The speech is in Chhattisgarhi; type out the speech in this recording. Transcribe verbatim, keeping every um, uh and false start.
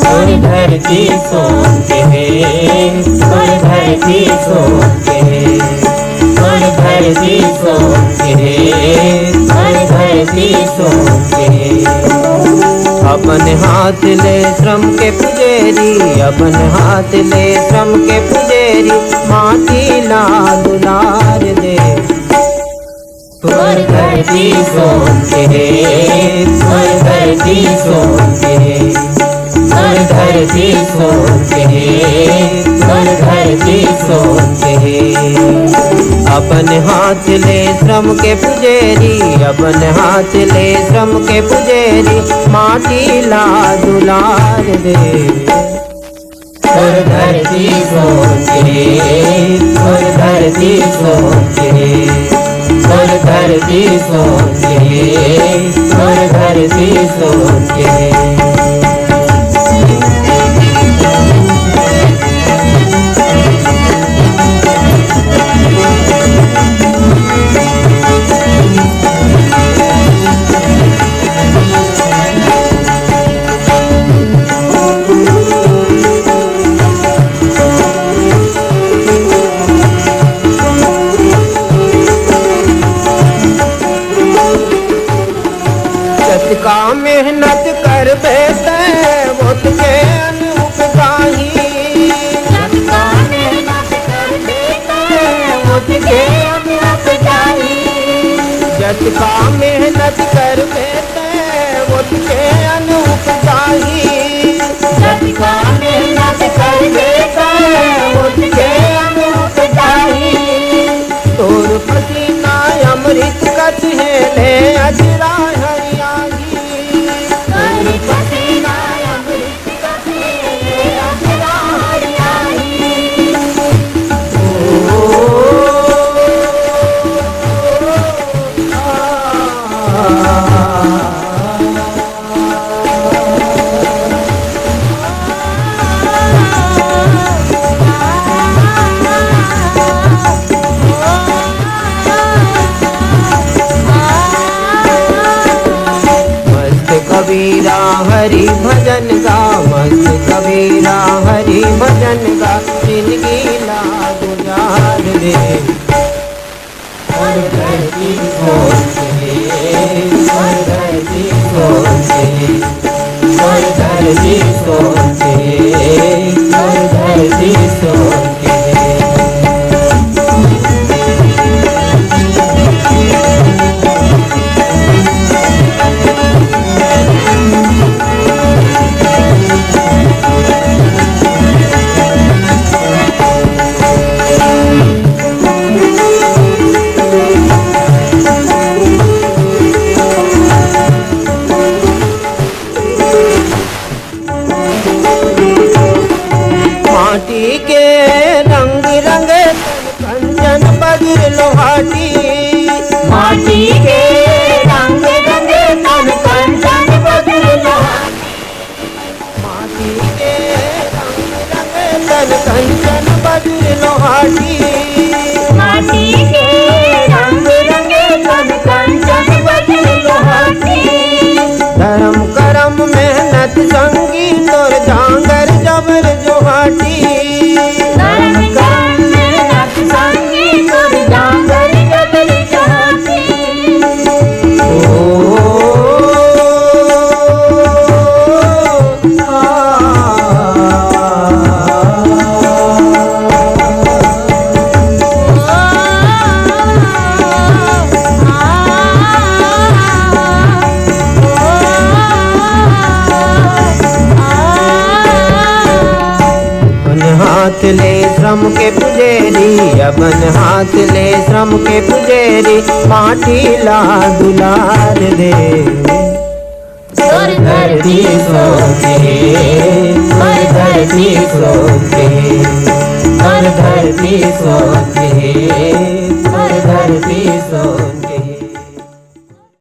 तोर धरती सोन के हे, तोर धरती सोन के हे, तोर धरती सोन के हे, तोर धरती सोन के हे। अपन हाथ ले श्रम के पुजेरी, अपन हाथ ले श्रम के पुजेरी, माटी ला दुलार दे। तोर धरती सोन के हे, तोर धरती सोन के हे, तोर धरती सोन के हे, तोर धरती सोन के हे। अपन हाथ ले श्रम के पुजेरी, अपन हाथ ले श्रम के पुजेरी, माटी ला दुलार दे। तोर धरती सोन के, तोर धरती सोन के, तोर धरती सोन के, तोर धरती सोन के। जतका मेहनत करबे तैं, ओतके अन्न उपजाही। जतका मेहनत करबे तैं, ओतके अन्न उपजाही। जतका मेहनत करबे तैं, ओतके अन्न उपजाही। जतका मेहनत करबे तैं, ओतके अन्न उपजाही। तोर पसीना अमृत कस हे, ले अजरा हरियाही। तोर पसीना अमृत कस हे, ले अजरा हरियाही। ओ, आ, आ, आ। मस्त कबीरा हरि भजन गा, मस्त कबीरा हरि भजन गा, जिनगी ला गुजार दे। तोर धरती सोन के, तोर धरती सोन के, तोर धरती सोन के, तोर धरती सोन के। माटी के रंग रंगे तन कंचन वज्र लोहाटी। माटी के रंग रंगे तन कंचन वज्र लोहाटी। माटी के रंग रंगे तन कंचन वज्र लोहाटी। माटी के रंग रंगे तन कंचन वज्र लोहाटी। धर्म करम मेहनत संगी तोर जांगर जबर जोहाटी। धर्म करम मेहनत संगी तोर जांगर जबर जोहाटी। ओ, आ, अपन हाथ ले श्रम के पुजेरी, अपन हाथ ले श्रम के पुजेरी, माटी ला दुलार दे। तोर धरती सोन के, तोर धरती सोन के, तोर धरती सोन के, तोर धरती सोन